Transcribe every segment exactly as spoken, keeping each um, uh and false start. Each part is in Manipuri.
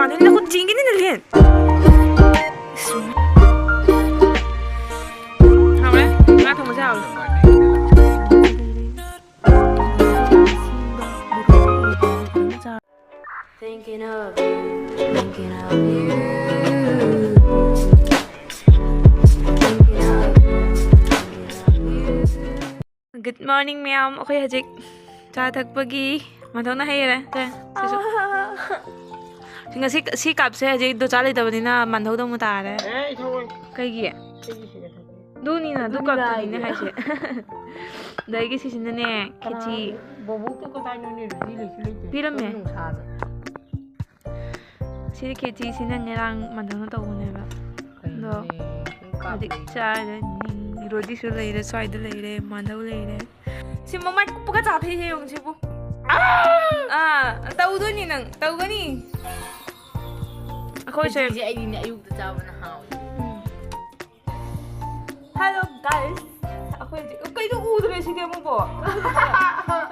ꯅꯪ ꯅꯈꯨꯠ ꯆꯤꯡꯒꯅꯤ, ꯅꯪ ꯂꯦꯟ꯫ ꯍꯥꯎꯔꯦ? ꯉꯥ ꯊꯣꯡꯕꯁꯦ ꯍꯥꯎꯔꯦ꯫ Thinking of you, thinking of you, thinking of you, thinking of you. Good morning, ꯃꯌꯥꯝ꯫ ꯑꯩꯈꯣꯏ ꯍꯧꯖꯤꯛ ꯆꯥ ꯊꯛꯄꯒꯤ ꯃꯟꯙꯧꯅ ꯍꯩꯔꯦ꯫ ꯁꯦ, ꯁꯤꯁꯨ꯫ ꯉꯁꯤ ꯁꯤ ꯀꯥꯞꯁꯦ ꯍꯧꯖꯤꯛ ꯗꯣꯆꯥ ꯂꯩꯇꯕꯅꯤꯅ ꯃꯟꯙꯧꯗ ꯑꯃꯨꯛ ꯇꯥꯔꯦ꯫ ꯑꯦ, ꯑꯩ ꯊꯣꯛꯑꯣꯏ꯫ ꯀꯩꯒꯤ? ꯑꯩꯒꯤ ꯁꯤꯗ ꯊꯝꯒꯦ꯫ ꯑꯗꯨꯅꯤꯅ, ꯑꯗꯨ ꯑꯗꯨꯅꯤꯅ ꯀꯥꯞꯇꯨꯅꯤꯅꯦ ꯍꯥꯏꯁꯦ꯫ ꯍꯥꯏꯁꯦ꯫ ꯑꯗꯒꯤ ꯁꯤꯁꯤꯅꯅꯦ, ꯈꯦꯆꯤ꯫ ꯀꯅꯥꯒꯤ? ꯕꯣꯕꯣꯛꯇꯣ ꯀꯗꯥꯏꯅꯣꯅꯦ? ꯔꯦꯗꯤ ꯂꯩꯁꯨ ꯂꯩꯇꯦ꯫ ꯄꯤꯔꯝꯃꯦ꯫ ꯅꯨꯡꯁꯥꯗ꯫ ꯁꯤꯗꯤ ꯈꯦꯆꯤꯁꯤꯅ ꯉꯔꯥꯡ ꯃꯟꯙꯧꯅ ꯇꯧꯕꯅꯦꯕ꯫ ꯑꯗꯣ ꯀꯩꯅꯣꯅꯦ, ꯁꯨꯝ ꯍꯧꯖꯤꯛ ꯀꯥꯞꯄꯤ꯫ ꯆꯥꯔꯅꯤ꯫ ꯔꯣꯗꯤꯁꯨ ꯂꯩꯔꯦ, ꯁ꯭ꯋꯥꯏꯗ ꯂꯩꯔꯦ, ꯃꯟꯙꯧ ꯂꯩꯔꯦ꯫ ꯁꯤ ꯃꯃꯥꯏ ꯀꯨꯞꯄꯒ ꯆꯥꯊꯩꯁꯦ ꯌꯦꯡꯉꯨ ꯁꯤꯕꯨ꯫ ꯑꯥ! ꯑꯥ, ꯇꯧꯗꯣꯏꯅꯤ ꯅꯪ, ꯇꯧꯒꯅꯤ꯫ ꯑꯩꯈꯣꯏꯁꯦ ꯈꯦꯆꯤꯁꯦ ꯑꯩꯗꯤꯅꯦ ꯑꯌꯨꯛꯇ ꯆꯥꯕꯅ ꯍꯥꯎꯋꯦ꯫ ꯎꯝ꯫ Hello guys, ꯑꯩꯈꯣꯏ ꯍꯧꯖꯤꯛ, ꯀꯩꯅꯣ ꯎꯗ꯭ꯔꯦ ꯁꯤꯗꯤ ꯑꯃꯨꯛꯕꯣ?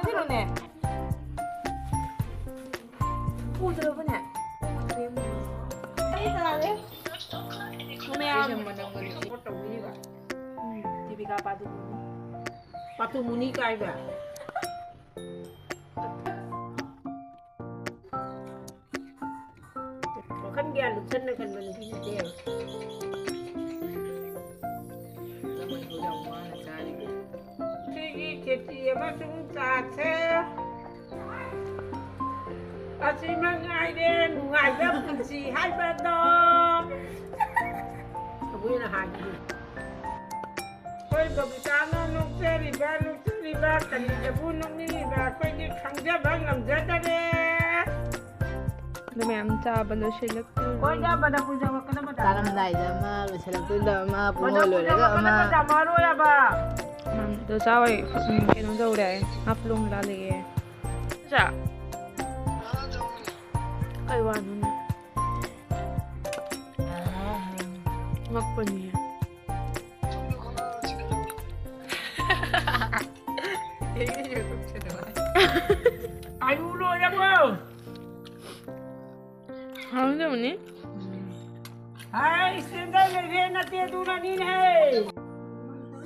ꯀꯩꯅꯣꯅꯦ? ꯎꯗ꯭ꯔꯕꯅꯦ? ꯃꯌꯥꯝ꯫ ꯎꯝ, ꯗꯤꯄꯤꯀꯥ ꯄꯥꯗꯨꯀꯣꯟ꯫ ꯄꯥꯇꯨ ꯃꯨꯅꯤ ꯀꯥꯏꯕ꯫ ꯋꯥꯈꯜ ꯒ꯭ꯌꯥꯟ ꯂꯨꯞꯁꯟꯅ ꯈꯟꯕ ꯅꯨꯄꯤ ꯅꯠꯇꯦ꯫ ꯁꯤꯒꯤ ꯈꯦꯆꯤ ꯑꯃꯁꯨꯡ ꯆꯥꯁꯦ꯫ ꯑꯁꯤ ꯃꯉꯥꯏꯔꯦ ꯅꯨꯡꯉꯥꯏꯕ ꯄꯨꯟꯁꯤ ꯍꯥꯏꯕꯗꯣ꯫ ꯑꯩꯈꯣꯏꯅ ꯍꯥꯏꯕꯗꯤ꯫ ꯑꯩꯈꯣꯏ ꯕꯕꯤꯇꯥꯅ ꯅꯣꯛꯆꯔꯤꯕ, ꯅꯣꯛꯆꯔꯤꯕ, ꯀꯔꯤꯗꯕꯨ ꯅꯣꯛꯅꯤꯡꯉꯤꯕ? ꯑꯩꯈꯣꯏꯗꯤ ꯈꯪꯖꯕ ꯉꯝꯖꯗꯔꯦ꯫ ꯑꯗꯨ ꯃꯌꯥꯝ ꯆꯥꯕ ꯂꯣꯏꯁꯤꯜꯂꯛꯇꯣꯔꯦ꯫ ꯀꯣꯏꯗꯕꯗ ꯄꯨꯖꯧꯔꯛꯀꯗꯕꯗ꯫ ꯆꯥꯔꯝꯗꯥꯏꯗ ꯑꯃ, ꯂꯣꯏꯁꯤꯜꯂꯛꯇꯣꯏꯗ ꯑꯃ, ꯄꯨꯡ ꯃꯗ ꯂꯣꯏꯔꯒ ꯑꯃ꯫ ꯄꯨꯖꯧꯔꯛꯀꯗꯕꯗ ꯆꯥꯝꯃꯔꯣꯏ ꯍꯥꯏꯕ꯫ ꯃꯥꯝꯗꯣ ꯆꯥꯎꯋꯦ, ꯎꯝ, ꯀꯩꯅꯣ ꯇꯧꯔꯦ, ꯍꯥꯐꯂꯣꯡ ꯂꯥꯜꯂꯛꯑꯦ꯫ ꯆꯥ꯫ ꯀꯩ ꯋꯥꯅꯣꯅꯦ? ꯉꯛꯄꯅꯤꯍꯦ꯫ ꯑꯩꯒꯤ YouTube channel꯫ ꯑꯂꯨ ꯂꯣꯏꯔꯕꯣ? ꯍꯥꯎꯔꯝꯒꯅꯤ꯫ ꯍꯥꯏ, ꯏꯁꯇꯦꯟꯗꯔ ꯂꯩꯔꯦ ꯅꯠꯇꯦ, ꯑꯗꯨꯅꯅꯤꯅꯦ꯫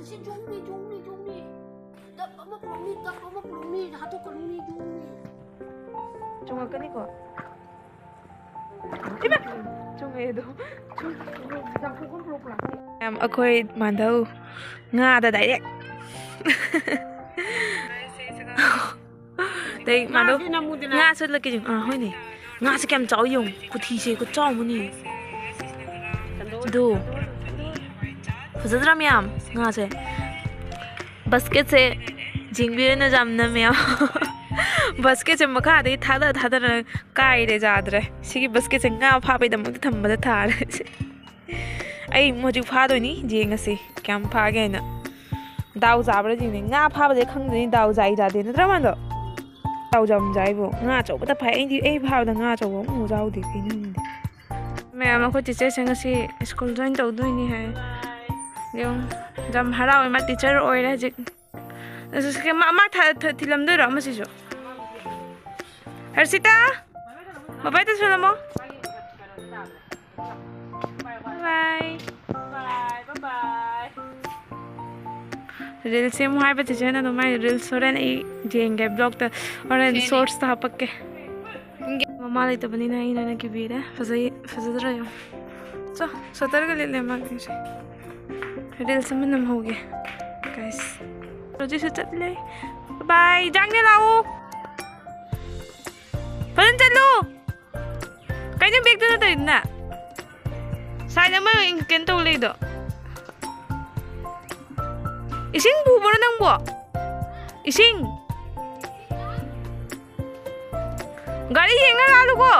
ꯁꯤ ꯖꯨꯝꯅꯤ, ꯖꯨꯝꯅꯤ, ꯖꯨꯝꯅꯤ꯫ ꯗꯞ ꯑꯃ ꯄꯨꯔꯛꯅꯤ, ꯗꯞ ꯑꯃ ꯄꯨꯔꯛꯅꯤ, ꯍꯥꯠꯇꯣꯛꯀꯅꯨꯅꯤ, ꯖꯨꯝꯅꯤ꯫ ꯆꯨꯝꯉꯛꯀꯅꯤꯀꯣ? ꯏꯃꯥ! ꯆꯨꯝꯉꯛꯑꯦ ꯑꯗꯣ꯫ ꯌꯥꯝ ꯑꯩꯈꯣꯏ ꯃꯥꯙꯧ ꯉꯥꯗ direct꯫ ꯑꯗꯩ ꯃꯥꯗꯣ ꯉꯥꯁꯦ ꯅꯝꯃꯨꯗꯅ꯫ ꯉꯥꯁꯨ ꯂꯛꯀꯦ ꯌꯦꯡꯉꯨ꯫ ꯑꯥ, ꯍꯣꯏꯅꯦ꯫ ꯉꯥꯁꯦ ꯀꯌꯥꯝ ꯆꯥꯎ ꯌꯦꯡꯉꯨ꯫ ꯄꯨꯊꯤꯁꯦ ꯈꯨꯆꯥꯎ ꯑꯃꯅꯤ꯫ ꯑꯗꯣ ꯐꯖꯗ꯭ꯔꯥ ꯃꯌꯥꯝ ꯉꯥꯁꯦ? ꯕꯁꯀꯦꯠꯁꯦ ꯌꯦꯡꯕꯤꯌꯨꯅ ꯌꯥꯝꯅ ꯃꯌꯥꯝ꯫ ꯕꯁꯀꯦꯠꯁꯦ ꯃꯈꯥꯗꯒꯤ ꯊꯥꯗ ꯊꯥꯗꯔ ꯀꯥꯏꯔꯦ, ꯌꯥꯗ꯭ꯔꯦ꯫ ꯁꯤꯒꯤ ꯕꯁꯀꯦꯠꯁꯦ ꯉꯥ ꯐꯥꯕꯩꯗꯃꯛꯇ ꯊꯝꯕꯗ ꯊꯥꯔꯦ꯫ ꯑꯩ ꯍꯧꯖꯤꯛ ꯐꯥꯗꯣꯏꯅꯤ, ꯌꯦꯡꯉꯁꯤ ꯀꯌꯥꯝ ꯐꯥꯒꯦ ꯍꯥꯏꯅ꯫ ꯗꯥꯎ ꯆꯥꯕ꯭ꯔꯥ ꯌꯦꯡꯉꯦ꯫ ꯉꯥ ꯐꯥꯕꯗꯤ ꯈꯪꯗꯣꯏꯅꯤ ꯗꯥꯎ ꯆꯥꯏ ꯆꯥꯗꯦ, ꯅꯠꯇ꯭ꯔꯥ ꯃꯥꯟꯗꯣ? ꯗꯥꯎ ꯌꯥꯝ ꯆꯥꯏꯕꯣ꯫ ꯉꯥ ꯑꯆꯧꯕꯇ ꯐꯥꯏ꯫ ꯑꯩꯗꯤ, ꯑꯩ ꯐꯥꯕꯗ ꯉꯥ ꯑꯆꯧꯕ ꯑꯃꯐꯥꯎ ꯌꯥꯎꯗꯦ꯫ ꯀꯩꯅꯣ ꯈꯪꯗꯦ꯫ ꯃꯌꯥꯝ, ꯑꯩꯈꯣꯏ ꯇꯤꯆꯔꯁꯦ ꯉꯁꯤ ꯁ꯭ꯀꯨꯜ ꯖꯣꯏꯟ ꯇꯧꯗꯣꯏꯅꯤ ꯍꯥꯏ꯫ ꯌꯦꯡꯉꯨ, ꯌꯥꯝ ꯍꯔꯥꯎꯋꯦ꯫ ꯃꯥ ꯇꯤꯆꯔ ꯑꯣꯏꯔꯦ ꯍꯧꯖꯤꯛ꯫ ꯑꯁ, ꯁꯤ ꯃꯥ, ꯃꯥ ꯊ-, ꯊ-, ꯊꯤꯜꯂꯝꯗꯣꯏꯔꯣ ꯑꯃꯁꯤꯁꯨ? ꯍꯔꯁꯤꯇꯥ, ꯕꯕꯥꯏ ꯇꯁꯜꯂꯝꯃꯣ꯫ ꯕꯥꯏ꯫ ꯔꯤꯜꯁ ꯁꯦꯝꯃꯨ ꯍꯥꯏꯕ ꯆꯤꯆꯦꯅ ꯑꯗꯨꯝ ꯍꯥꯏ꯫ ꯔꯤꯜꯁ ꯍꯣꯔꯦꯟ ꯑꯩ ꯌꯦꯡꯒꯦ, ꯕ꯭ꯂꯣꯛꯇ ꯍꯣꯔꯦꯟ ꯁꯦꯝꯅꯤ꯫ ꯁꯣꯔꯠꯁꯇ ꯍꯥꯄꯛꯀꯦ꯫ ꯄꯨꯡ ꯀꯌꯥ? ꯃꯃꯥ ꯂꯩꯇꯕꯅꯤꯅ ꯑꯩꯅ ꯑꯣꯏꯅ ꯀꯤꯕꯤꯔꯦ꯫ ꯐꯖꯩ, ꯐꯖꯗ꯭ꯔꯥ ꯌꯦꯡꯉꯨ꯫ ꯆꯣ, ꯁꯣꯇꯔꯒ ꯂꯤꯠꯂꯦ ꯃꯥ ꯉꯁꯤ꯫ ꯔꯤꯜꯁ ꯑꯃ ꯅꯝꯍꯧꯒꯦ, ꯒꯥꯏꯁ꯫ ꯍꯧꯖꯤꯛꯁꯨ ꯆꯠꯂꯦ꯫ ꯕꯥꯏ, ꯖꯥꯡꯅꯦ ꯂꯥꯛꯎ꯫ ꯐꯖꯅ ꯆꯠꯂꯨ꯫ ꯀꯩꯅꯣ ꯕꯦꯛꯇꯨꯗ ꯇꯧꯔꯤꯗꯨꯅ? ꯁꯥꯏꯟ ꯑꯃ ꯀꯩꯅꯣ ꯇꯧ ꯂꯩꯗꯣ꯫ ꯏꯁꯤꯡ ꯄꯨꯕ꯭ꯔꯣ ꯅꯪꯕꯣ? ꯏꯁꯤꯡ? ꯒꯥꯔꯤ ꯌꯦꯡꯅ ꯂꯥꯛꯂꯨꯀꯣ꯫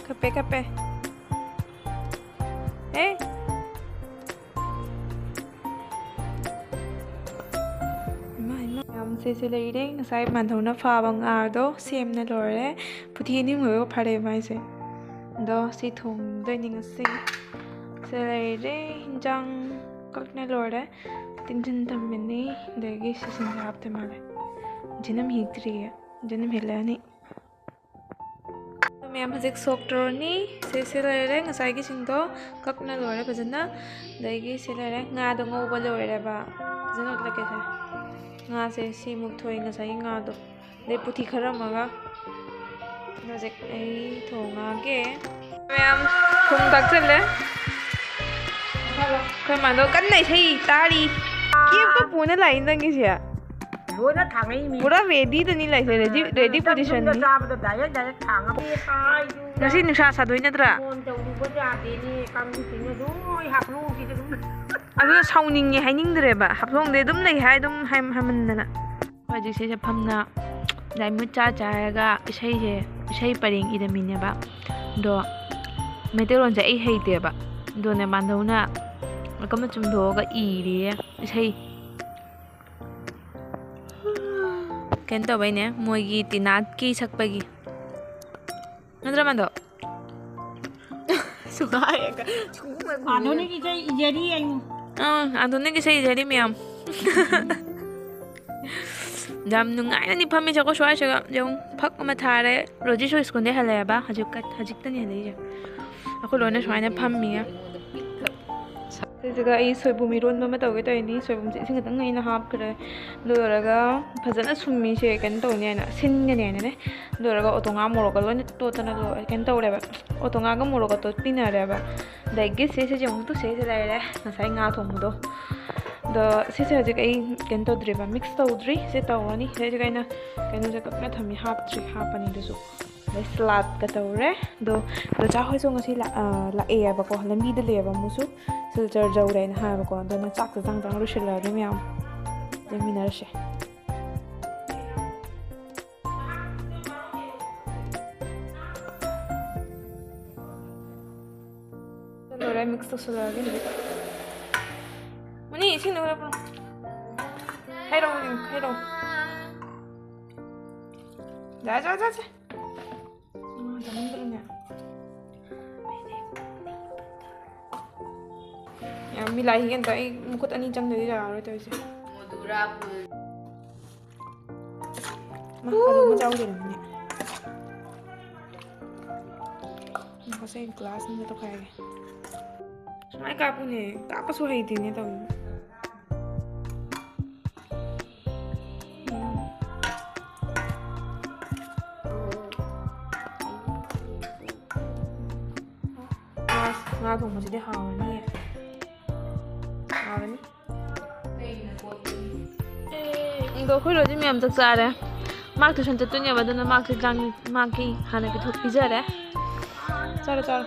ꯀꯞꯄꯦ, ꯀꯞꯄꯦ꯫ ꯑꯦ꯫ ꯏꯃꯥ, ꯏꯃꯥ꯫ ꯃꯌꯥꯝꯁꯦ ꯁꯤ ꯂꯩꯔꯦ꯫ ꯉꯁꯥꯏ ꯃꯥꯟꯙꯧꯅ ꯐꯥꯕ ꯉꯥꯗꯣ ꯁꯦꯝꯅ ꯂꯣꯏꯔꯦ꯫ ꯐꯨꯊꯤ ꯑꯅꯤ ꯑꯍꯨꯝ ꯂꯣꯏꯕꯒ ꯐꯥꯔꯛꯑꯦ ꯃꯥꯏꯁꯦ꯫ ꯑꯗꯣ ꯁꯤ ꯊꯣꯡꯗꯣꯏꯅꯤ ꯉꯁꯤ꯫ ꯁꯤ ꯂꯩꯔꯦ꯫ ꯏꯟꯖꯥꯡ ꯀꯛꯅ ꯂꯣꯏꯔꯦ꯫ ꯇꯤꯡꯁꯤꯟ ꯊꯝꯃꯤꯅꯤ꯫ ꯑꯗꯒꯤ ꯁꯤꯁꯤꯡꯁꯦ ꯍꯥꯞꯇꯣꯏ ꯃꯥꯜꯂꯦ꯫ ꯖꯤꯅꯝ ꯍꯤꯛꯇ꯭ꯔꯤꯌꯦ꯫ ꯖꯤꯅꯝ ꯍꯤꯛꯂꯛꯑꯅꯤ꯫ ꯃꯌꯥꯝ ꯍꯧꯖꯤꯛ ꯁꯣꯛ ꯇꯧꯔꯅꯤ꯫ ꯁꯤ, ꯁꯤ ꯂꯩꯔꯦ, ꯉꯁꯥꯏꯒꯤꯁꯤꯡꯗꯣ ꯀꯛꯅ ꯂꯣꯏꯔꯦ ꯐꯖꯅ꯫ ꯑꯗꯒꯤ ꯁꯤ ꯂꯩꯔꯦ, ꯉꯥꯗꯣ ꯉꯧꯕ ꯂꯣꯏꯔꯦꯕ꯫ ꯐꯖꯅ ꯎꯠꯂꯛꯀꯦꯁꯦ꯫ ꯉꯥꯁꯦ ꯁꯤꯃꯨꯛ ꯊꯣꯛꯏ ꯉꯁꯥꯏꯒꯤ ꯉꯥꯗꯣ꯫ ꯑꯗꯩ ꯄꯨꯊꯤ ꯈꯔ ꯑꯃꯒ꯫ ꯍꯧꯖꯤꯛ ꯑꯩ ꯊꯣꯡꯉꯒꯦ꯫ ꯃꯌꯥꯝ ꯊꯨꯝ ꯊꯥꯛꯆꯜꯂꯦ꯫ ꯑꯩꯈꯣꯏ ꯃꯥꯗꯣ ꯀꯟꯅ ꯏꯁꯩ ꯇꯥꯔꯤ꯫ ꯀꯦꯞꯀ ꯄꯨꯅ ꯂꯥꯛꯏ ꯅꯪꯒꯤꯁꯦ꯫ ꯂꯣꯏꯅ ꯊꯥꯡꯉꯛꯏ ꯃꯤ꯫ ꯄꯨꯔꯥ ꯔꯦꯗꯤꯗꯅꯤ ꯂꯥꯛꯏꯁꯦ, ꯔꯦꯗꯤ, ꯔꯦꯗꯤ ꯄꯣꯖꯤꯁꯟꯅꯤ꯫ ꯆꯥꯕꯗ ꯗꯥꯏꯔꯦꯛ ꯗꯥꯏꯔꯦꯛ ꯊꯥꯡꯉ ꯄꯤ ꯍꯥꯏꯗꯨ꯫ ꯉꯁꯤ ꯅꯨꯡꯁꯥ ꯁꯥꯗꯣꯏ ꯅꯠꯇ꯭ꯔꯥ? ꯐꯣꯟ ꯇꯧꯔꯨꯕ ꯌꯥꯗꯦꯅꯦ, ꯀꯥꯡꯕꯨꯁꯤꯡꯅ ꯑꯗꯨꯝ ꯃꯣꯏ ꯍꯥꯞꯂꯣꯡꯁꯤꯗ ꯑꯗꯨꯝ꯫ ꯑꯗꯨꯅ ꯁꯥꯎꯅꯤꯡꯉꯦ ꯍꯥꯏꯅꯤꯡꯗ꯭ꯔꯦꯕ, ꯍꯥꯞꯂꯣꯡꯗꯩ ꯑꯗꯨꯝ ꯂꯩ ꯍꯥꯏ ꯑꯗꯨꯝ ꯍꯥꯏ-, ꯍꯥꯏꯃꯟꯗꯅ꯫ ꯍꯧꯖꯤꯛ ꯁꯤꯁꯦ ꯐꯝꯅ ꯗꯥꯏꯃꯨꯠ ꯆꯥ ꯆꯥꯔꯒ ꯏꯁꯩꯁꯦ, ꯏꯁꯩ ꯄꯔꯦꯡ ꯏꯔꯝꯃꯤꯅꯦꯕ꯫ ꯑꯗꯣ ꯃꯩꯇꯩꯂꯣꯟꯁꯦ ꯑꯩ ꯍꯩꯇꯦꯕ꯫ ꯑꯗꯨꯅꯦ ꯃꯥꯟꯗꯧꯅ ꯑꯀꯝ ꯑꯆꯨꯝ ꯊꯣꯛꯑꯒ ꯏꯔꯤꯌꯦ ꯏꯁꯩ꯫ ꯀꯩꯅꯣ ꯇꯧꯕꯩꯅꯦ, ꯃꯣꯏꯒꯤ ꯇꯤꯅꯥꯠꯀꯤ ꯁꯛꯄꯒꯤ꯫ ꯅꯠꯇ꯭ꯔ ꯃꯥꯟꯗꯣ? ꯁꯨꯡꯍꯥꯏ ꯍꯦꯛ-, ꯁꯨꯡꯍꯥꯏ ꯍꯦꯛ-, ꯑꯥꯙꯨꯅꯤꯛ ꯏꯁꯩ ꯏꯖꯔꯤ ꯑꯩ꯫ ꯑꯥ, ꯑꯥꯙꯨꯅꯤꯛ ꯏꯁꯩ ꯏꯖꯔꯤ ꯃꯌꯥꯝ꯫ ꯌꯥꯝ ꯅꯨꯡꯉꯥꯏꯅꯅꯤ ꯐꯝꯃꯤꯁꯦ ꯑꯩꯈꯣꯏ ꯁ꯭ꯋꯥꯏꯁꯤꯒ꯫ ꯌꯦꯡꯉꯨ, ꯐꯛ ꯑꯃ ꯊꯥꯔꯦ꯫ ꯔꯣꯖꯤꯁꯨ ꯁ꯭ꯀꯨꯜꯗꯩ ꯍꯜꯂꯛꯑꯦꯕ꯫ ꯍꯧꯖꯤꯛ ꯀ-, ꯍꯧꯖꯤꯛꯇꯅꯤ ꯍꯜꯂꯛꯏꯁꯦ꯫ ꯑꯩꯈꯣꯏ ꯂꯣꯏꯅ ꯁꯨꯃꯥꯏꯅ ꯐꯝꯃꯤꯌꯦ꯫ ꯁꯤꯁꯤꯒ ꯑꯩ ꯁꯣꯏꯕꯨꯝ ꯏꯔꯣꯟꯕ ꯑꯃ ꯇꯧꯒꯦ ꯇꯧꯔꯤꯅꯤ꯫ ꯁꯣꯏꯕꯨꯝꯁꯦ ꯏꯁꯤꯡ ꯈꯤꯇꯪ ꯑꯩꯅ ꯍꯥꯞꯈ꯭ꯔꯦ꯫ ꯑꯗꯨ ꯂꯣꯏꯔꯒ ꯐꯖꯅ ꯁꯨꯝꯃꯤꯁꯦ ꯀꯩꯅꯣ ꯇꯧꯅꯤ ꯍꯥꯏꯅ, ꯁꯤꯟꯒꯅꯤ ꯍꯥꯏꯅꯅꯦ꯫ ꯑꯗꯨ ꯂꯣꯏꯔꯒ ꯑꯣꯇꯣꯉꯥ ꯃꯣꯔꯣꯛꯀ ꯂꯣꯏꯅ ꯇꯣꯠꯇꯅ ꯂꯣꯏ-, ꯀꯩꯅꯣ ꯇꯧꯔꯦꯕ꯫ ꯑꯣꯇꯣꯉꯥꯒ ꯃꯣꯔꯣꯛꯀ ꯇꯣꯠꯄꯤꯅꯔꯦꯕ꯫ ꯑꯗꯒꯤ ꯁꯤꯁꯤꯁꯦ ꯑꯃꯨꯛ ꯇꯨꯁꯦꯁꯦ ꯂꯩꯔꯦ, ꯉꯁꯥꯏ ꯉꯥ ꯊꯣꯡꯕꯗꯣ꯫ ꯑꯗꯣ ꯁꯤꯁꯦ ꯍꯧꯖꯤꯛ ꯑꯩ ꯀꯩꯅꯣ ꯇꯧꯗ꯭ꯔꯤꯕ, ꯃꯤꯛꯁ ꯇꯧꯗ꯭ꯔꯤ꯫ ꯁꯤ ꯇꯧꯔꯅꯤ꯫ ꯁꯤꯗꯩꯁꯤꯗ ꯑꯩꯅ ꯀꯩꯅꯣꯁꯦ ꯀꯞꯅ ꯊꯝꯃꯤ, ꯍꯥꯞꯇ꯭ꯔꯤ, ꯍꯥꯞꯄꯅꯤ ꯑꯗꯨꯁꯨ꯫ ꯑꯗꯩ ꯁꯂꯥꯠꯀ ꯇꯧꯔꯦ꯫ ꯑꯗꯣ ꯗꯣꯆꯥ ꯍꯣꯏꯁꯨ ꯉꯁꯤ ꯂꯥꯛ-, ꯑ, ꯂꯥꯛꯑꯦꯕꯀꯣ, ꯂꯝꯕꯤꯗ ꯂꯩꯌꯦꯕ ꯃꯣꯏꯁꯨ꯫ ꯁꯤꯜꯆꯔ ꯌꯧꯔꯦꯅ ꯍꯥꯏꯕꯀꯣ꯫ ꯑꯗꯨꯅ ꯆꯥꯛꯁꯦ ꯆꯥꯡ ꯆꯥꯡ ꯂꯣꯏꯁꯤꯜꯂꯛꯑꯒꯦ ꯃꯌꯥꯝ꯫ ꯌꯦꯡꯃꯤꯟꯅꯔꯁꯦ꯫ ꯂꯣꯏꯔꯦ, ꯃꯤꯛꯁ ꯇꯧꯁꯤꯜꯂꯛꯑꯒꯦ ꯍꯧꯖꯤꯛ꯫ ꯃꯅꯤ, ꯏꯁꯤꯡꯗꯣ ꯈꯔ ꯄꯨꯔꯛꯑꯣ꯫ ꯍꯩꯔꯛꯑꯣ, ꯃꯅꯤ, ꯍꯩꯔꯛꯑꯣ꯫ ꯌꯥꯔꯦ, ꯌꯥꯔꯦ, ꯌꯥꯔꯦ꯫ ꯉꯥ ꯆꯥꯅꯤꯡꯗ꯭ꯔꯅꯦ? ꯃꯤꯂꯥꯏ ꯍꯤꯒꯦꯟꯗ ꯑꯩ ꯃꯈꯨꯠ ꯑꯅꯤ ꯆꯪꯗꯗꯤ ꯌꯥꯔꯔꯣꯏ ꯇꯧꯔꯤꯁꯦ꯫ ꯃꯥ, ꯑꯗꯨ ꯑꯃ ꯆꯥꯎꯗꯣꯏꯔꯝꯃꯤꯅꯦ꯫ ꯉꯁꯤ ꯒ꯭ꯂꯥꯁ ꯑꯃꯗ ꯇꯧꯈꯥꯏꯒꯦ꯫ ꯁꯨꯃꯥꯏ ꯀꯥꯞꯄꯨꯅꯦ, ꯀꯥꯞꯄꯁꯨ ꯍꯩꯇꯦꯅꯦ ꯇꯧꯔꯤꯁꯦ꯫ ꯉꯥ, ꯉꯥ ꯊꯣꯡꯕꯁꯤꯗꯤ ꯍꯥꯎꯔꯅꯤꯌꯦ꯫ ꯍꯥꯎꯔꯅꯤ꯫ ꯑꯗꯣ ꯑꯩꯈꯣꯏ ꯂꯣꯏꯗꯤ ꯃꯌꯥꯝ ꯆꯥꯛ ꯆꯥꯔꯦ꯫ ꯃꯥꯔꯛ ꯇꯨꯏꯁꯟ ꯆꯠꯇꯣꯏꯅꯦꯕ, ꯑꯗꯨꯅ ꯃꯥꯔꯛꯁꯦ ꯆꯥꯡ-, ꯃꯥꯔꯛꯀꯤ ꯍꯥꯟꯅ ꯄꯤꯊꯣꯛ-, ꯄꯤꯖꯔꯦ꯫ ꯆꯥꯔꯣ, ꯆꯥꯔꯣ꯫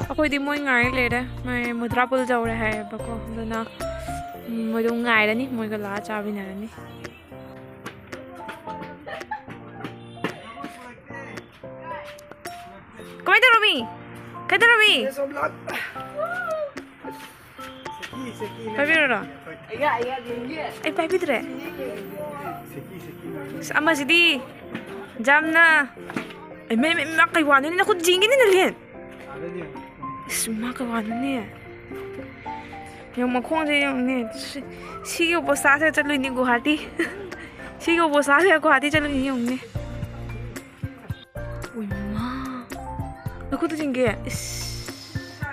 ꯑꯩꯈꯣꯏꯗꯤ ꯃꯣꯏ ꯉꯥꯏ ꯂꯩꯔꯦ꯫ ꯃꯣꯏ ꯃꯨꯗ꯭ꯔꯥ ꯄꯨꯜ ꯌꯧꯔꯦ ꯍꯥꯏꯌꯦꯕꯀꯣ, ꯑꯗꯨꯅ, ꯎꯝ, ꯃꯣꯏꯗꯣ ꯉꯥꯏꯔꯅꯤ, ꯃꯣꯏꯒ ꯂꯥꯛꯑ ꯆꯥꯃꯤꯟꯅꯔꯅꯤ꯫ ꯀꯃꯥꯏ ꯇꯧꯔꯝꯃꯤ? ꯀꯩꯗꯧꯔꯝꯃꯤ? ꯄꯥꯏꯕꯤꯔꯣꯔꯣ? ꯑꯩ ꯄꯥꯏꯕꯤꯗ꯭ꯔꯦ꯫ ꯑꯁ, ꯑꯃꯁꯤꯗꯤ ꯌꯥꯝꯅ, ꯏꯃꯥ, ꯏꯃꯥ, ꯏꯃꯥ, ꯀꯩ ꯋꯥꯅꯣꯅꯦ? ꯅꯈꯨꯠ ꯆꯤꯡꯒꯤꯅꯤ, ꯅꯂꯦꯟ꯫ ꯏꯁ, ꯏꯃꯥ, ꯀꯩ ꯋꯥꯅꯣꯅꯦ? ꯌꯦꯡꯉꯨ, ꯃꯈꯣꯡꯁꯦ ꯌꯦꯡꯉꯨꯅꯦ꯫ ꯁꯤ-, ꯁꯤꯒꯤ ꯑꯣꯕꯣꯁꯇꯥꯁꯦ ꯆꯠꯂꯨꯏꯅꯤ ꯒꯨꯍꯥꯇꯤ꯫ ꯁꯤꯒꯤ ꯑꯣꯕꯣꯁꯇꯥꯁꯦ ꯒꯨꯍꯥꯇꯤ ꯆꯠꯂꯨꯏꯅꯤ, ꯌꯦꯡꯉꯨꯅꯦ꯫ ꯎꯏꯃꯥ꯫ ꯅꯈꯨꯠꯇ ꯆꯤꯡꯒꯦ? ꯏꯁ꯫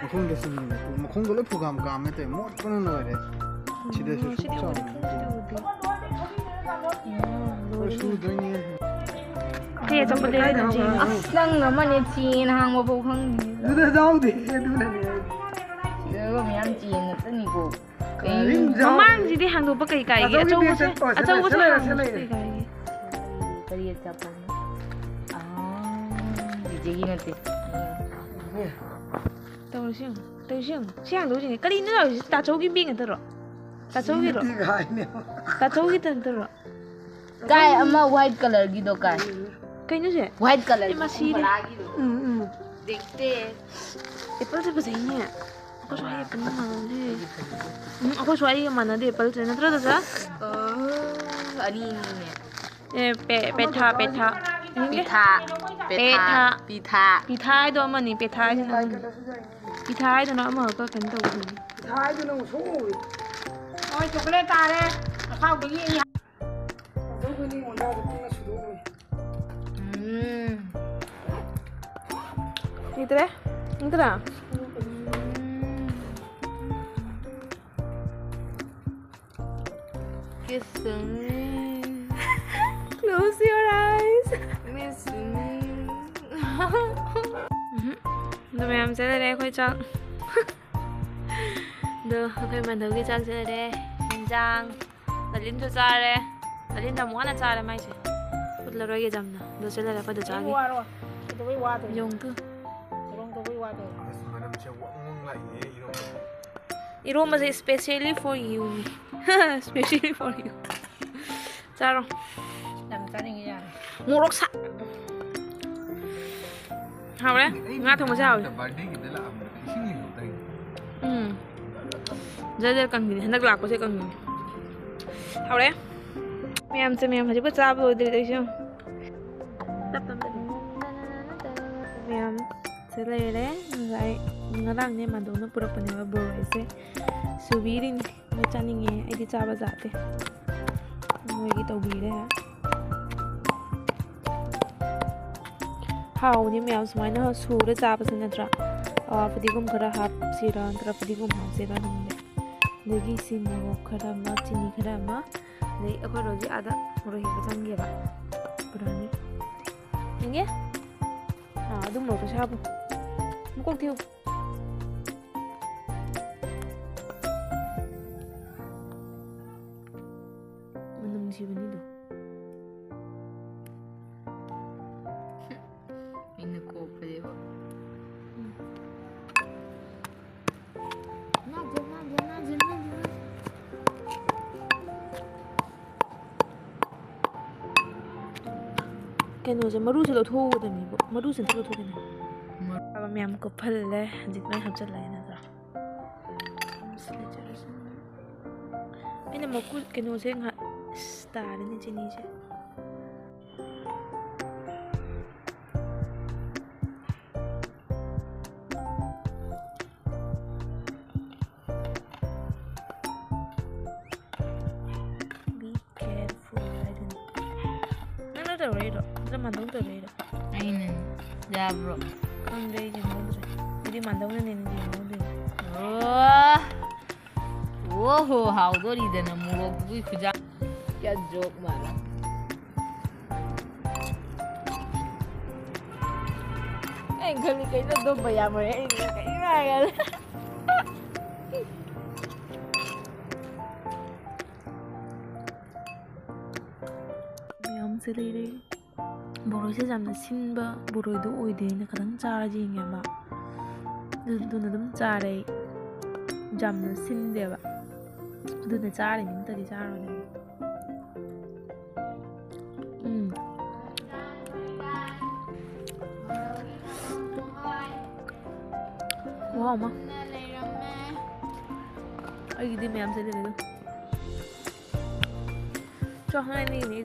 ꯃꯈꯣꯡꯗ ꯆꯤꯡꯉꯦ꯫ ꯃꯈꯣꯡꯗꯣ ꯂꯣꯏ ꯐꯨꯒꯥꯝ ꯀꯥꯝꯃꯦ ꯇꯧꯋꯦ꯫ ꯃꯣꯠꯄꯅ ꯂꯣꯏꯔꯦ꯫ ꯁꯤꯗꯁꯨ ꯎꯝ, ꯁꯤꯗꯤ ꯁꯨꯛꯆꯥꯎ ꯎꯗꯦ, ꯁꯤꯗꯤ ꯎꯗꯦ꯫ ꯎꯝ, ꯂꯣꯏꯔꯦ꯫ ꯁꯨꯗꯣꯏꯅꯦ꯫ ꯀꯩ ꯑꯆꯧꯕ ꯂꯩꯔꯦ ꯅꯪ ꯆꯦꯡ? ꯑꯁ, ꯅꯪ ꯑꯃꯅꯦ ꯆꯦꯟ ꯍꯥꯡꯕ ꯐꯥꯎ ꯈꯪꯗꯦ꯫ ꯑꯗꯨꯗ ꯌꯥꯎꯗꯦ, ꯑꯗꯨꯅꯅꯦ꯫ ꯁꯤꯗꯒ ꯃꯌꯥꯝ ꯆꯦꯟ ꯉꯥꯛꯇꯅꯤꯀꯣ꯫ ꯀꯔꯤꯝ ꯌꯥꯎꯗꯦ꯫ ꯃꯃꯥꯡꯁꯤꯗꯤ ꯍꯥꯡꯗꯣꯛꯄ ꯀꯩ ꯀꯥꯏꯒꯦ? ꯑꯆꯧꯕ ꯑꯆꯧꯕꯁꯦ, ꯄꯦꯀꯦꯠ ꯇꯣ, ꯑꯆꯧꯕꯁꯦ ꯁꯦꯂꯦ, ꯍꯥꯡꯗꯣꯛꯄ ꯁꯦꯂꯦ꯫ ꯀꯩ ꯀꯥꯏꯒꯦ? ꯀꯔꯤ ꯑꯆꯥꯄꯣꯠꯅꯣ? ꯑꯥ, ꯆꯤꯆꯦꯒꯤ ꯅꯠꯇꯦ꯫ ꯇꯧꯔꯤꯁꯤ ꯌꯦꯡꯉꯨ, ꯇꯧꯔꯤꯁꯤ ꯌꯦꯡꯉꯨ꯫ ꯁꯤ ꯍꯥꯡꯗꯣꯛꯎꯁꯤꯅꯦ꯫ ꯀꯔꯤꯅꯣ ꯇꯧꯔꯤꯁꯤ? ꯇꯥꯆꯧꯒꯤ ꯕꯦꯒ ꯅꯠꯇꯔꯣ? ꯇꯥꯆꯧꯒꯤꯔꯣ? ꯁꯤꯗꯤ ꯀꯥꯏꯅꯦ꯫ ꯇꯥꯆꯧꯒꯤ ꯅꯠꯇꯔꯣ? ꯀꯥꯏ ꯑꯃ white colour ꯒꯤꯗꯣ ꯀꯥꯏ? ꯀꯩꯅꯣ ꯁꯦ? White colour ꯑꯦ, ꯃꯁꯤꯗꯤ꯫ ꯎꯝ, ꯎꯝ꯫ ꯗꯦꯛꯇꯦ꯫ ꯑꯦꯄꯜꯁꯦ ꯐꯖꯩꯅꯦ꯫ ꯑꯩꯈꯣꯏ ꯁ꯭ꯋꯥꯏ ꯑꯦꯄꯜ ꯃꯥꯟꯅꯗꯦ꯫ ꯎꯝ, ꯑꯩꯈꯣꯏ ꯁ꯭ꯋꯥꯏꯒ ꯃꯥꯟꯅꯗꯦ ꯑꯦꯄꯜꯁꯦ꯫ ꯅꯠꯇ꯭ꯔꯣ, ꯗꯥꯗꯥ? ꯑꯣ, ꯑꯅꯤꯅꯤꯅꯦ꯫ ꯑꯦ, ꯄꯦ-, ꯄꯦꯊꯥ, ꯄꯦꯊꯥ꯫ ꯄꯤꯊꯥ꯫ ꯄꯦꯊꯥ꯫ ꯄꯦꯊꯥ꯫ ꯄꯤꯊꯥ꯫ ꯄꯤꯊꯥ ꯍꯥꯏꯗꯣ ꯑꯃꯅꯤ, ꯄꯦꯊꯥ ꯍꯥꯏꯁꯤꯅ ꯑꯃꯅꯤ꯫ ꯄꯤꯊꯥ ꯍꯥꯏꯗꯨꯅ ꯑꯃꯈꯛꯀ ꯀꯩꯅꯣ ꯇꯧꯕꯗꯨꯅꯤ꯫ ꯄꯤꯊꯥ ꯍꯥꯏꯗꯨꯅ ꯑꯃꯨꯛ ꯁꯣꯛꯑꯣꯏ꯫ ꯍꯣꯏ, ꯆꯣꯀꯣꯂꯦꯠ ꯇꯥꯔꯦ꯫ ꯑꯈꯥꯎꯕꯒꯤ ꯑꯩ ꯁꯨꯗꯣꯛꯈ꯭ꯔꯤꯅꯤ, ꯃꯣꯟꯗꯥꯗ ꯄꯨꯟꯅ ꯁꯨꯗꯣꯛꯈ꯭ꯔꯤꯅꯤ꯫ ꯎꯝ꯫ ꯂꯩꯇ꯭ꯔꯦ? ꯂꯩꯇ꯭ꯔꯥ? Kiss me. Close your eyes. Miss me. ꯎꯝꯍꯨꯝ꯫ ꯑꯗꯣ ꯃꯌꯥꯝ ꯆꯠꯂꯔꯦ ꯑꯩꯈꯣꯏ ꯆꯥꯛ꯫ ꯑꯗꯣ ꯑꯩꯈꯣꯏ ꯃꯥꯙꯕꯒꯤ ꯆꯥꯛ ꯆꯠꯂꯔꯦ꯫ ꯏꯟꯖꯥꯡ꯫ ꯅꯂꯤꯟꯁꯨ ꯆꯥꯔꯦ꯫ ꯅꯂꯤꯟ ꯌꯥꯝ ꯋꯥꯅ ꯆꯥꯔꯦ ꯃꯥꯏꯁꯦ꯫ ꯎꯠꯂꯔꯣꯏꯒꯦ ꯌꯥꯝꯅ꯫ ꯑꯗꯣ ꯆꯠꯂꯔꯦ ꯑꯩꯈꯣꯏ ꯗꯣꯆꯥꯒꯤ꯫ ꯋꯥꯔꯣ꯫ ꯀꯩꯗꯧꯕꯩ ꯋꯥꯗꯣꯏꯅꯣ? ꯌꯦꯡꯉꯨ ꯇꯨ꯫ ꯊꯤꯕꯣꯡ ꯇꯧꯕꯩ ꯋꯥꯗꯣꯏꯅꯣ? ꯑꯁ, ꯃꯅꯝꯁꯦ ꯋꯪ ꯋꯪ ꯂꯥꯛꯏꯍꯦ, ꯏꯔꯣꯝꯕ꯫ ꯏꯔꯣꯝꯕꯁꯦ specially for you ꯅꯤ꯫ Specially for you꯫ ꯆꯥꯔꯣ꯫ ꯌꯥꯝ ꯆꯥꯅꯤꯡꯉꯤ, ꯌꯥꯔꯦ꯫ ꯃꯣꯔꯣꯛ ꯁꯥ-, ꯍꯥꯎꯔꯦ? ꯑꯩ ꯉꯥ ꯊꯣꯡꯕꯁꯦ ꯍꯥꯎꯔꯦ꯫ Birthday ꯒꯤꯗ ꯂꯥꯛꯑꯝꯕꯗ ꯏꯁꯤꯡ ꯂꯩꯍꯧꯗꯥꯏꯅꯦ? ꯎꯝ꯫ ꯖꯔ ꯖꯔ ꯀꯪꯈꯤꯅꯤ꯫ ꯍꯟꯗꯛ ꯂꯥꯛꯄꯁꯦ ꯀꯪꯈꯤꯅꯤ꯫ ꯍꯥꯎꯔꯦ? ꯃꯌꯥꯝꯁꯦ, ꯃꯌꯥꯝ ꯍꯧꯖꯤꯛꯐꯥꯎ ꯆꯥꯕ ꯂꯣꯏꯗ꯭ꯔꯤ ꯑꯩꯁꯨ꯫ ꯇꯞ ꯇꯞꯅ ꯃꯌꯥꯝ ꯁꯤ ꯂꯩꯔꯦ꯫ ꯉꯁꯥꯏ ꯉꯔꯥꯡꯅꯦ ꯃꯥꯗꯧꯅ ꯄꯨꯔꯛꯄꯅꯦꯕ ꯕꯣꯔꯣꯏꯁꯦ꯫ ꯁꯨꯕꯤꯔꯤꯅꯤ꯫ ꯃꯣꯏ ꯆꯥꯅꯤꯡꯉꯦ꯫ ꯑꯩꯗꯤ ꯆꯥꯕ ꯖꯥꯠꯇꯦ꯫ ꯃꯣꯏꯒꯤ ꯇꯧꯕꯤꯔꯦ꯫ ꯍꯥꯎꯕꯅꯤ ꯃꯌꯥꯝ ꯁꯨꯃꯥꯏꯅ ꯁꯨꯔ ꯆꯥꯕꯁꯦ ꯅꯠꯇ꯭ꯔꯥ? ꯑꯥ, ꯐꯗꯤꯒꯣꯝ ꯈꯔ ꯍꯥꯞꯁꯤꯔꯥ ꯅꯠꯇ꯭ꯔꯒ ꯐꯗꯤꯒꯣꯝ ꯍꯥꯞꯁꯤꯔꯥ ꯈꯪꯗꯦ꯫ ꯑꯗꯒꯤ ꯁꯤ ꯃꯣꯔꯣꯛ ꯈꯔ ꯑꯃ, ꯆꯤꯅꯤ ꯈꯔ ꯑꯃ, ꯑꯗꯩ ꯑꯩꯈꯣꯏ ꯔꯣꯖꯤ ꯑꯥꯗ ꯃꯣꯔꯣꯛ ꯍꯦꯛꯄ ꯆꯪꯒꯤꯑꯕ꯫ ꯄꯨꯔꯛꯑꯅꯤ꯫ ꯌꯦꯡꯒꯦ꯫ ꯑꯥ, ꯑꯗꯨꯝ ꯃꯣꯔꯣꯛꯇꯣ ꯁꯥꯕ꯫ ꯃꯀꯣꯛ ꯊꯤꯌꯨ꯫ ꯃꯅꯝ ꯅꯨꯡꯁꯤꯕꯅꯤꯗꯣ꯫ ꯃꯤꯅ ꯀꯣꯛꯄꯗꯤꯕꯣ꯫ ꯎꯝ꯫ ꯀꯩꯅꯣꯁꯦ, ꯃꯔꯨꯁꯦ ꯂꯧꯊꯣꯛꯎꯒꯗꯕꯅꯤꯀꯣ꯫ ꯃꯔꯨꯁꯦ ꯑꯝꯇ ꯂꯧꯊꯣꯛꯀꯦꯅꯦ꯫ ꯃꯔꯨ ꯃꯌꯥꯝ ꯀꯨꯞꯍꯜꯂꯦ꯫ ꯍꯧꯖꯤꯛ ꯂꯣꯏ ꯍꯥꯞꯆꯜꯂꯒꯦ ꯅꯠꯇ꯭ꯔꯥ? ꯑꯩꯅ ꯃꯀꯨ ꯀꯩꯅꯣꯁꯦ ꯉꯥꯏꯍꯥꯛ, ꯏꯁ, ꯇꯥꯔꯦꯅꯦ ꯆꯤꯅꯤꯁꯦ꯫ ꯇꯧꯔꯛꯏꯔꯣ? ꯅꯠꯇ꯭ꯔ ꯃꯥꯟꯗꯧ ꯇꯧꯔꯛꯏꯔꯣ? ꯑꯩꯅ ꯌꯥꯕ꯭ꯔꯣ? ꯈꯪꯗꯦ, ꯑꯩ ꯌꯦꯡꯍꯧꯗ꯭ꯔꯦ꯫ ꯑꯩꯗꯤ ꯃꯥꯟꯗꯧꯅꯅꯦꯅ ꯌꯦꯡꯍꯧꯗꯦ꯫ ꯑꯣ꯫ ꯑꯣꯍꯣ, ꯍꯥꯎꯗꯣꯔꯤꯗꯅ ꯃꯣꯔꯣꯛꯇꯨꯒꯤ ꯈꯨꯖꯥ꯫ ꯀꯌꯥ ꯖꯣꯛ ꯃꯥꯜꯂꯦ꯫ ꯑꯩꯅ ꯈꯜꯂꯤ ꯀꯩꯅꯣ ꯑꯗꯨꯝꯕ ꯌꯥꯝ ꯑꯣꯏꯔꯦ꯫ ꯑꯩꯅ ꯀꯩꯅꯣ ꯍꯥꯏꯔꯒ꯫ ꯃꯌꯥꯝꯁꯦ ꯂꯩꯔꯦ꯫ ꯕꯣꯔꯣꯏꯁꯦ ꯌꯥꯝꯅ ꯁꯤꯟꯕ ꯕꯣꯔꯣꯏꯗꯣ ꯑꯣꯏꯗꯦ꯫ ꯑꯩꯅ ꯈꯤꯇꯪ ꯆꯥꯔ ꯌꯦꯡꯉꯦꯕ꯫ ꯑꯗꯨ-, ꯑꯗꯨꯅ ꯑꯗꯨꯝ ꯆꯥꯔꯦ ꯑꯩ꯫ ꯌꯥꯝꯅ ꯁꯤꯟꯗꯦꯕ꯫ ꯑꯗꯨꯅ ꯆꯥꯔꯤꯅꯤ, ꯅꯠꯇ꯭ꯔꯗꯤ ꯆꯥꯔꯣꯏꯗꯕꯅꯤ꯫ ꯎꯝ꯫ ꯈꯨꯍꯥꯎ ꯑꯃ꯫ ꯑꯩꯒꯤꯗꯤ ꯃꯌꯥꯝꯁꯦ ꯂꯩꯔꯦ ꯑꯗꯣ꯫ ꯆꯥꯛ ꯍꯥꯏꯅꯤꯡꯉꯤꯅꯦ꯫